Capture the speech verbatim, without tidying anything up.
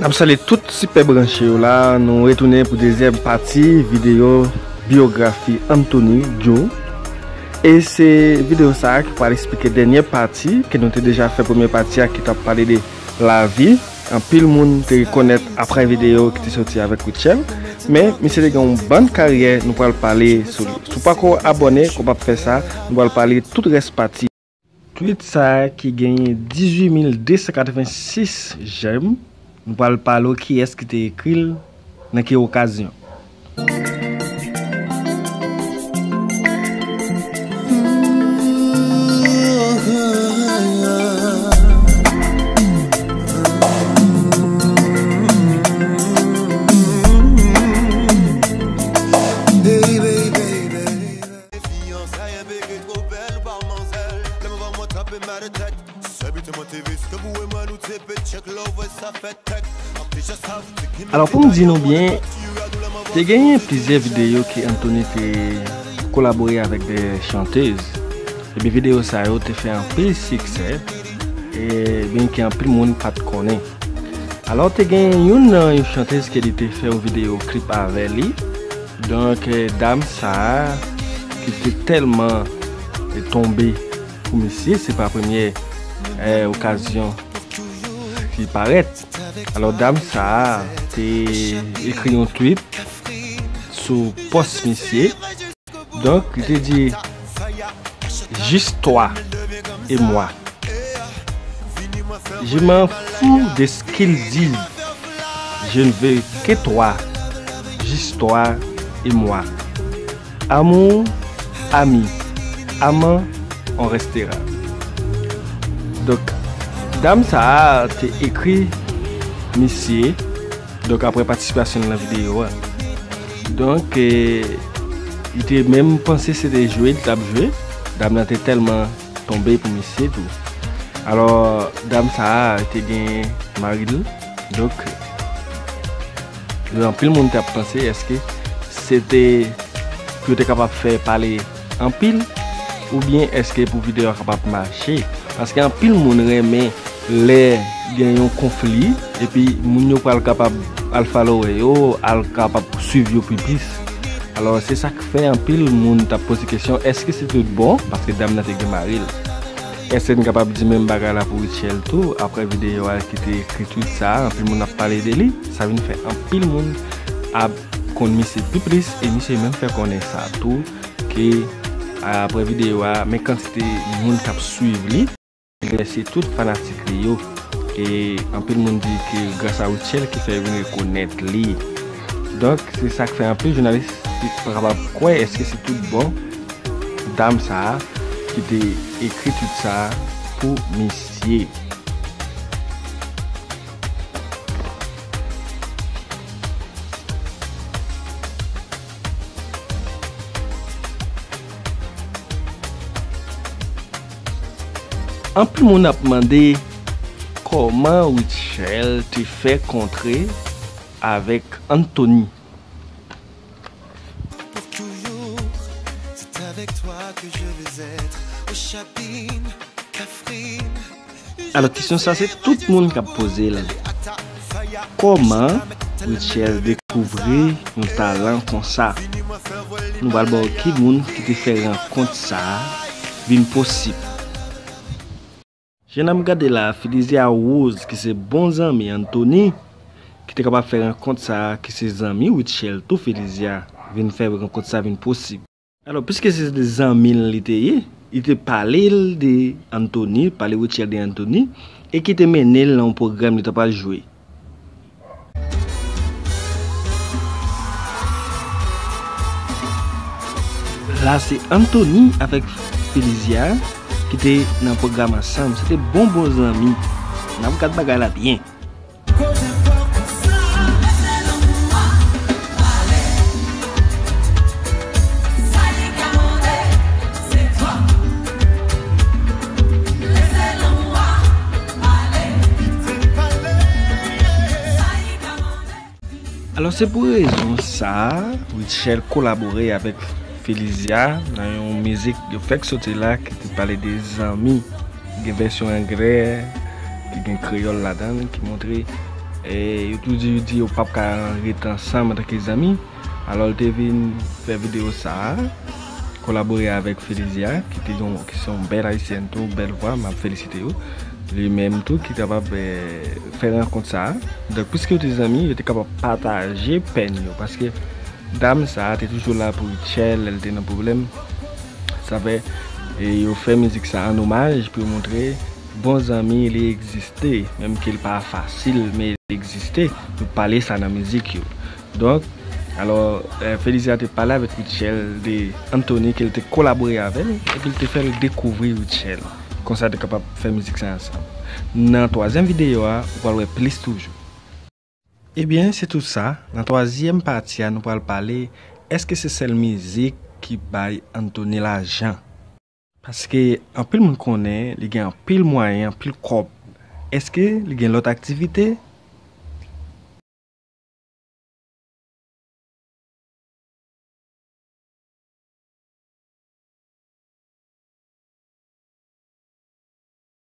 M ap salye tout sipè branche yo la. Nou retounen pou dezyèm pati videyo biyografi Anthony Joe. E se videyo sa a ki pral eksplike dènyè pati, ke nou te deja fè premyè pati a ki t ap pale de lavi. Anpil moun te rekonèt apre videyo ki te soti avèk Rutshelle. Men, misye te gen yon bann karyè, nou pral pale sou li. Si w pako abòne, kòman w ap fè sa, nou pral pale tout rès pati. Tweet sa a ki genyen dizuit mil de san katrevensis j'aime, nou pral pale w kiyès ki te ekri l, nan ki okazyon. Alò, pou m di nou byen, te genyen plizyè videyo ke Anthony te kolabore avèk de chantez. Epi videyo sa yo te fè anpil siksè, e byen ke anpil moun pa t konnen. Alò, te gen youn nan yon chantez ke li te fè yon videyo klip avè li. Donk, eh, dam sa a, ki te tèlman, eh, tonbe pou misye, se pa premyè, eh, okazyon ki parèt. Alò, dam sa a te ekri yon tweet sou pòs misye. Donk, li te di, juste toi et moi. Je m'en fous de ce qu'ils disent. Je ne veux que toi, juste toi et moi. Amour, ami, amant, on restera. Donk, dam sa a te ekri misye, donk, apre patisipasyon l nan videyo a. Donk, eh, li te menm panse se te jwe li t ap jwe. Dam nan te tèlman tonbe pou misye tou. Alò, dam sa a te gen mari l. Donk, anpil moun t ap panse èske se te pou yo te kapab fè pale anpil, oubyen èske pou videyo a kapab mache? Paske anpil moun renmen lè gen yon konfli, epi moun yo pral kapab al follow yo, al kapab swiv yo pi plis. Alò, se sa k fè anpil moun t ap poze kesyon, èske se tout bon? Paske dam nan te gen mari l. Èske n kapab di menm bagay la pou Rutshelle tou? Apre videyo a ki te ekri tweet sa a, anpil moun ap pale de li. Sa vin fè anpil moun ap konn misye pi plis, e misye menm fè konnen sa tou, ke apre videyo a, men kantite moun k ap swiv li. Remèsye tout fanatik li yo. E anpil moun di ke gras a Rutshelle ki fè yo vin rekonèt li. Donk, se sa k fè anpil jounalis pa kapab kwè èske se tout bon dam sa a ki te ekri tweet sa a pou misye. Anpil moun ap mande kòman Rutshelle te fè kontre avèk Anthony. Alò, kesyon sa, se tout moun k ap poze l. Kòman Rutshelle dekouvri yon talan konsa? Nou pral ba w ki moun ki te fè rankont sa a vin posib. Jan n ap gade la, Felizia Rose, ki se bon zanmi Anthony, ki te kapab fè rankont sa a, ki se zanmi Rutshelle tou, Felizia, vin fè rankont sa vin posib. Alò, piske se de zanmi l li te ye, li te pale l de Anthony, pale Rutshelle de Anthony, e ki te mennen l nan yon pwogram li t ap al jwe. La, se Anthony avèk Felizia ki te nan pwogram ansanm. Se te bon, bon zanmi. N ap gad bagay la byen. Alò, se pou rezon sa a, Rutshelle kolabore avèk Felizia nan yon mizik yo fèk soti la ki te pale de zanmi. Gen vèsyon anglè, ki gen kreyòl ladan l, ki montre, E yo tou di, yo di yo p ap ka ret ansanm antanke zanmi. Alò, l te vin fè videyo sa a, kolabore avèk Felizia, ki te yon, ki se yon bèl ayisyèn tou, bèl vwa, m ap felisite yo. Li menm tou ki kapab, eh, fè rankont sa a. Donk, piske yo te zanmi, yo te kapab pataje pèn yo, paske dam sa a te toujou la pou Rutshelle lè l te nan pwoblèm. Sa fè, e yo fè mizik sa an omaj pou yo montre bon zanmi li egziste, menm ke l pa fasil, men li egziste. Yo pale sa nan mizik yo. Donk, alò, eh, Felizia te pale avèk Rutshelle de Anthony, ke l te kolabore avè l, epi l te fè l dekouvri Rutshelle. Konsa, yo te kapab fè mizik sa ansanm. Nan twazyèm videyo a, ou pral wè plis toujou. Ebyen, se tout sa. Nan twazyèm pati a, nou pral pale, èske se sèl mizik ki bay Anthony lajan? Paske anpil moun konnen li gen anpil mwayen, anpil kòb. Èske li gen lòt aktivite?